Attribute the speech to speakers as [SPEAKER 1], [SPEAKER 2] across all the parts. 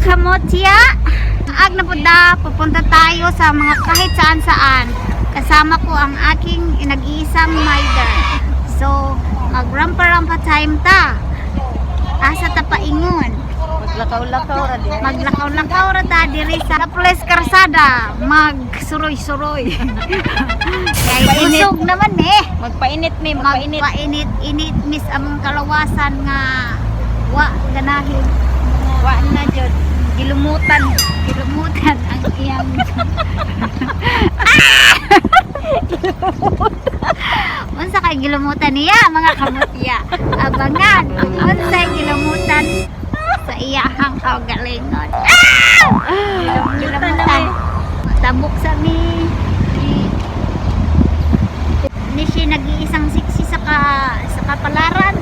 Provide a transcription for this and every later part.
[SPEAKER 1] kamotya, ag na po da, pupunta tayo sa mga kahit saan-saan. Kasama ko ang aking nag-iisang rider. So, mag-rampa-rampa time ta. Asa ta paingon.
[SPEAKER 2] Maglakaw-lakaw ra di.
[SPEAKER 1] Maglakaw-lakaw ra ta diri sa Place Karsada. Magsuroy-suroy. Kaya kusog naman
[SPEAKER 2] Magpainit mi, magpainit.
[SPEAKER 1] Magpainit-init miss among kalawasan nga wa ganahin.
[SPEAKER 2] Wa na jud. Gilumutan
[SPEAKER 1] ang iyang unsa kay gilumutan niya mga kamutya, abangan unsa gilumutan sa iyahang kaugalingon. Gilumutan tabok sa ni siya nag-iisang siksi sa kapalaran.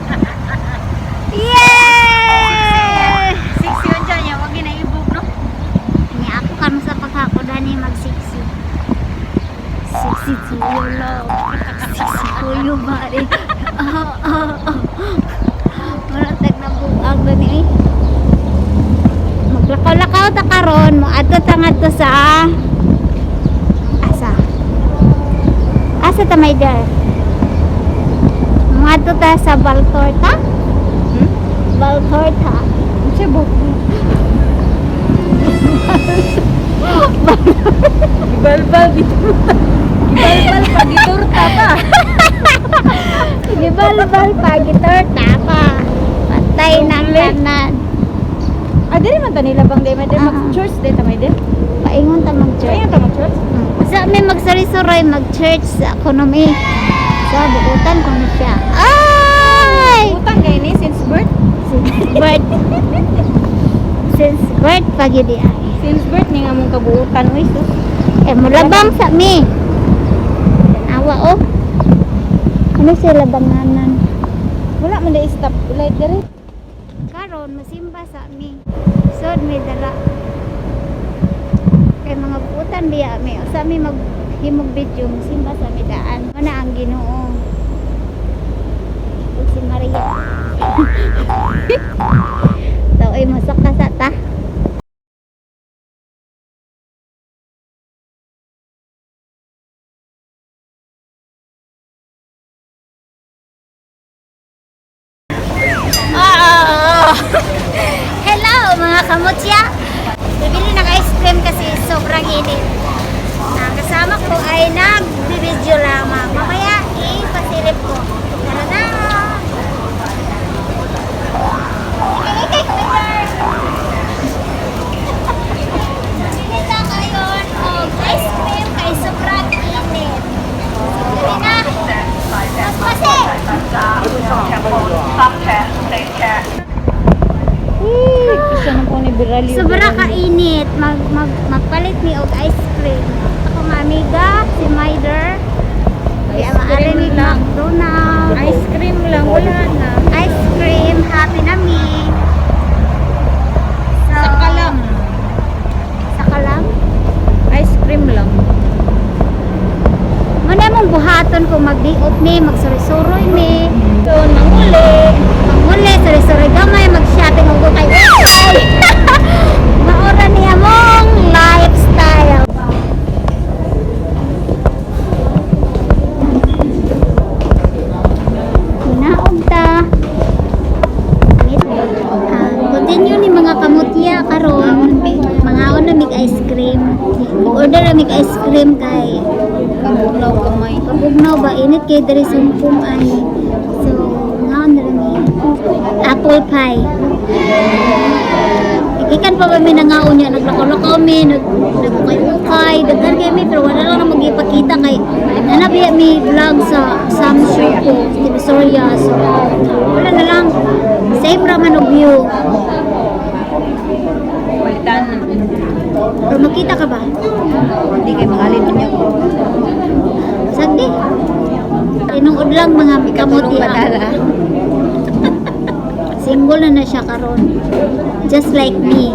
[SPEAKER 1] Yay!
[SPEAKER 2] siksi on dyan ya, wag na ibog no.
[SPEAKER 1] Niya ako kan sa paghakodan ni magsiksi. Siksi tuyo lang. Siksi tuyo ba rin. Maratag na buang na ni. Maglakaw-lakaw ta karon mo adto ta ngadto sa asa ta may der. Mo adto ta sa Baltorta. Baltorta.
[SPEAKER 2] Cebu. Balbal dito. Balbal pa giturta pa.
[SPEAKER 1] Gibalbal pa gitorta pa. Patay na kanan.
[SPEAKER 2] Diri man ta nila bang day mag-church day ta may day.
[SPEAKER 1] Paingon ta mag-church.
[SPEAKER 2] Ayan ta mag-church.
[SPEAKER 1] Sa may magsari-suroy mag-church sa economy. Sa buutan ko na siya. Ay!
[SPEAKER 2] Utang gay ni since birth.
[SPEAKER 1] Since birth pagidi ay.
[SPEAKER 2] Since birth ni nga mong kabuutan oy sus.
[SPEAKER 1] Mulabang sa mi. Awa oh. Ano sila banganan?
[SPEAKER 2] Wala man day stop light diri.
[SPEAKER 1] Karon masimba sa mi. Sod may dala. Kay mga buutan biya mi. Sa mi maghimog video masimba sa mi daan. Mana ang Ginoo. Ug si Maria. Tao ay masak ka sa ta. Hello mga kamutya. Bibili ng ice cream kasi sobrang init. Ang kasama ko ay nag-video lamang. Mamaya ipasilip ko. Tara na! Ikay, bibili na ngayon og ice cream kay sobrang init. Dali na! Mas pasi!
[SPEAKER 2] Isa na po ni Birali.
[SPEAKER 1] Sobra kainit. Magpalit ni og ice cream. Ako mga amiga, si Myder. Kaya maaari ni McDonald's.
[SPEAKER 2] Ice cream lang, wala na.
[SPEAKER 1] Ice cream, happy na mi. So,
[SPEAKER 2] Saka lang.
[SPEAKER 1] Saka lang?
[SPEAKER 2] Ice cream lang.
[SPEAKER 1] Muna mong buhaton kung magdiot mi, magsuri-suroy mi.
[SPEAKER 2] So, nanguli.
[SPEAKER 1] Manguli, suri-suroy gamay, mag-shopping og kay maura niya mong lifestyle. Hinaog ta. Continue ni mga kamutya karon. Mga na mig ice cream. Order na mig ice cream kay
[SPEAKER 2] Pagbunaw kamay.
[SPEAKER 1] pabugnaw ba init kay diri sumpong ay. So, ngaon na mi apple pie. Ikan pa ba mi nangaon niya, naglakaw-lakaw mi, nagukay-ukay, daghan kay mi, pero wala lang na mag-ipakita kay nanabiya mi vlog sa Samsung ko, Divisoria, so wala na lang, save raman og view.
[SPEAKER 2] Palitan.
[SPEAKER 1] Pero makita ka ba?
[SPEAKER 2] Hindi kayo makalin niyo.
[SPEAKER 1] Sagdi. Tinuod lang mga kamutya. Single na siya karon. Just like me.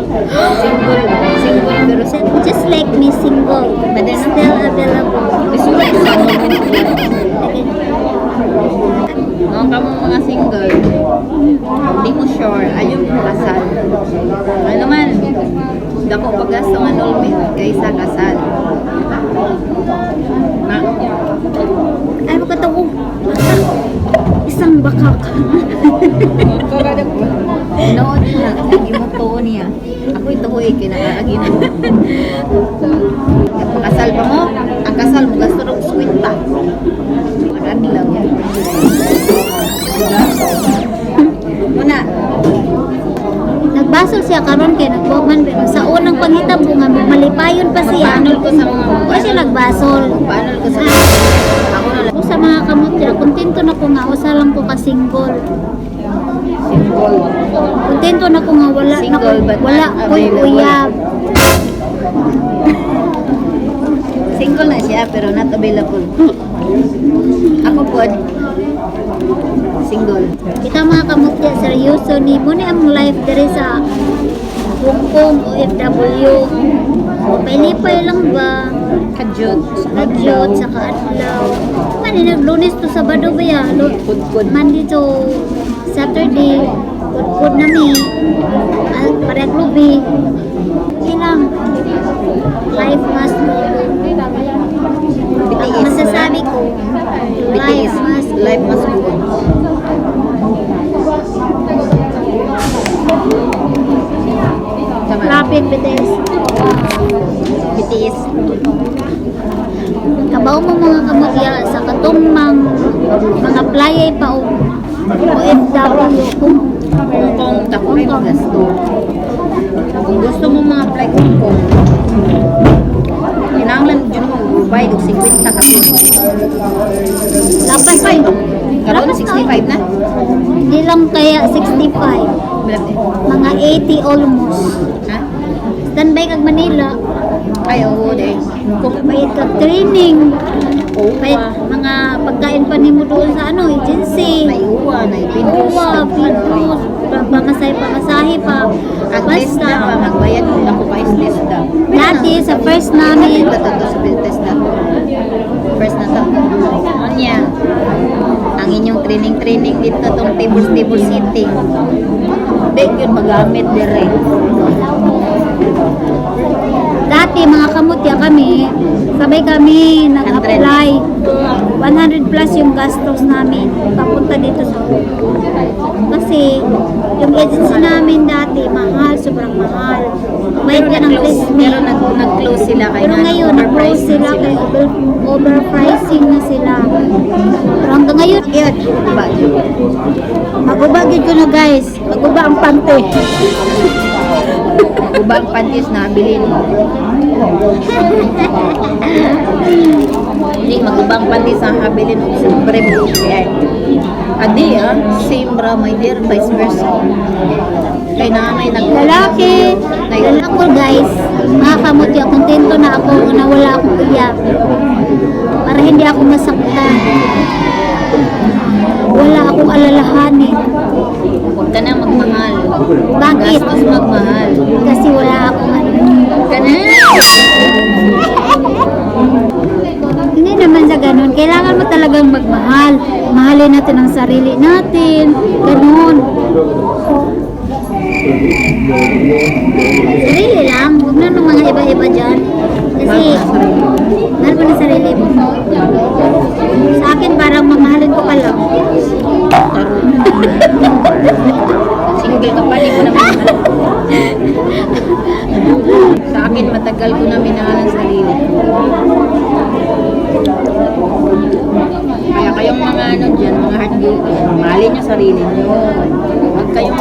[SPEAKER 2] Single pero
[SPEAKER 1] Just like me, single. But still available.
[SPEAKER 2] Noong kamo mga single, hindi mo sure, ayun mo kasal. Ano man,
[SPEAKER 3] Dako pagas ang annulment kaysa kasal. Na,
[SPEAKER 1] Ay, makatawo. Isang bakak.
[SPEAKER 3] noon na, lagi mo to niya. Ako ito ko kinakaagi na mo. Kasal pa mo, ang kasal mo gasto ng sweet pa. Adlaw. Muna,
[SPEAKER 1] Nagbasol siya karon kay nagbuman sa unang panghitabo nga malipayon pa siya.
[SPEAKER 3] paanol ko sa mga
[SPEAKER 1] Kaya siya nagbasol.
[SPEAKER 3] paanol ko sa ako na lang.
[SPEAKER 1] Ako sa mga kamutya, kontento na ko nga usa lang ko ka single.
[SPEAKER 3] Single.
[SPEAKER 1] Kontento na ko nga wala
[SPEAKER 3] Single but
[SPEAKER 1] wala
[SPEAKER 3] not
[SPEAKER 1] ko'y
[SPEAKER 3] available.
[SPEAKER 1] uyab.
[SPEAKER 3] Single na siya pero not available. Ako po, single.
[SPEAKER 1] Kita mga kamutya, seryoso ni mo ni ang life diri sa Hong Kong OFW. Pilipay lang ba?
[SPEAKER 3] Kadyot.
[SPEAKER 1] Kadyot sa kaadlaw. Mani naglunes to Sabado ba ya?
[SPEAKER 3] Pudpud.
[SPEAKER 1] Monday to Saturday. Pudpud na mi. Parang lubi. Ilang. Life must go. Ang masasabi ko, life must go.
[SPEAKER 3] Life must go on. Tama.
[SPEAKER 1] Lapit BTS.
[SPEAKER 3] BTS.
[SPEAKER 1] Kabaw mo mga kamutya sa katong mga playay pa o OFW kung
[SPEAKER 3] Kung tako rin ang gasto. Kung gusto mo mga apply kung kinanglan dyan mo provide og 50 ka po.
[SPEAKER 1] lapas pa yun.
[SPEAKER 3] Karoon 65 na.
[SPEAKER 1] Hindi lang kaya 65.
[SPEAKER 3] Malapit.
[SPEAKER 1] Mga 80 almost.
[SPEAKER 3] Ha?
[SPEAKER 1] Standby kag Manila.
[SPEAKER 3] Ay, oo, day. Kung
[SPEAKER 1] Bayad kag training.
[SPEAKER 3] oo,
[SPEAKER 1] Bayad mga pagkain pa nimo doon sa agency.
[SPEAKER 3] may uwa, may pindos.
[SPEAKER 1] Uwa, pintos, pamasahe pa.
[SPEAKER 3] Ang test na,
[SPEAKER 1] Basta.
[SPEAKER 3] magbayad mo ako pa is test na.
[SPEAKER 1] Dati sa first namin,
[SPEAKER 3] Ito sa bill test na. First na to. Anya, ang inyong training dito, tong table sitting. Big yun magamit dire.
[SPEAKER 1] dati mga kamutya kami, sabay kami nag-apply. 100 plus yung gastos namin papunta dito sa Hong Kong. Kasi yung agency namin dati, mahal, sobrang mahal. Bayad ka ng
[SPEAKER 3] Pero
[SPEAKER 1] placement.
[SPEAKER 3] nag-close sila kay
[SPEAKER 1] Pero ngayon, nag-close sila kay overpricing na sila. Pero hanggang ngayon, yun. Magubagid ko na guys. Maguba ang pante.
[SPEAKER 3] Ubang panties na bilhin. Hindi, magubang panties na habilin o siyempre mo. Adi same bra my dear, vice versa. Kay nanay
[SPEAKER 1] Lalaki ko guys, mga kamutya, kontento na ako na wala akong iyak. Para hindi ako masaktan. Wala akong alalahanin.
[SPEAKER 3] Huwag ka na magmahal.
[SPEAKER 1] Bakit?
[SPEAKER 3] Gastos magmahal.
[SPEAKER 1] Kasi wala akong ano.
[SPEAKER 3] Huwag ka na.
[SPEAKER 1] Hindi naman sa ganun. Kailangan mo talagang magmahal. Mahalin natin ang sarili natin. Ganun. Sarili lang. Huwag na nung mga iba-iba dyan. Kasi, mahal mo na sarili mo. Sa akin, parang mamahalin ko pa lang.
[SPEAKER 3] Single ka pa, di ko naman. Sa akin, matagal ko na minahal ang sarili. Kaya kayong mga ano dyan, mga heartbroken, mahalin nyo sarili nyo. Huwag kayong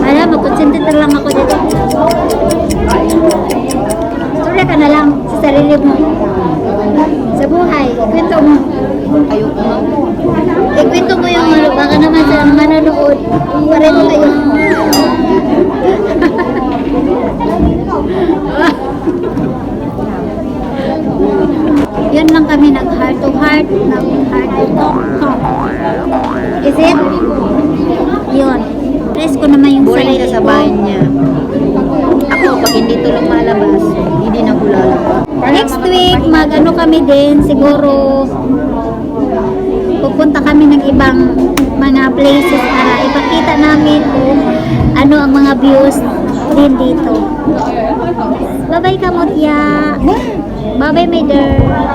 [SPEAKER 1] Alam, mag-concentrate lang ako dito. Sorry ka na lang sa sarili mo. Sa buhay, ikwento mo.
[SPEAKER 3] ayoko na.
[SPEAKER 1] Ikwento mo yung ano, baka naman sa manonood. Pareho kayo. Yun lang kami nag-heart to heart, nag-heart to talk. Is it? Yun. Rest ko naman yung
[SPEAKER 3] Boring
[SPEAKER 1] sarili
[SPEAKER 3] siya sa
[SPEAKER 1] ko.
[SPEAKER 3] bahay niya. Ako, pag hindi to lumalabas, hindi na ako lalabas.
[SPEAKER 1] Next week, mag-ano kami din, siguro pupunta kami ng ibang mga places para ipakita namin kung ano ang mga views din dito. Bye-bye, Kamot, ya. Bye-bye, my dear.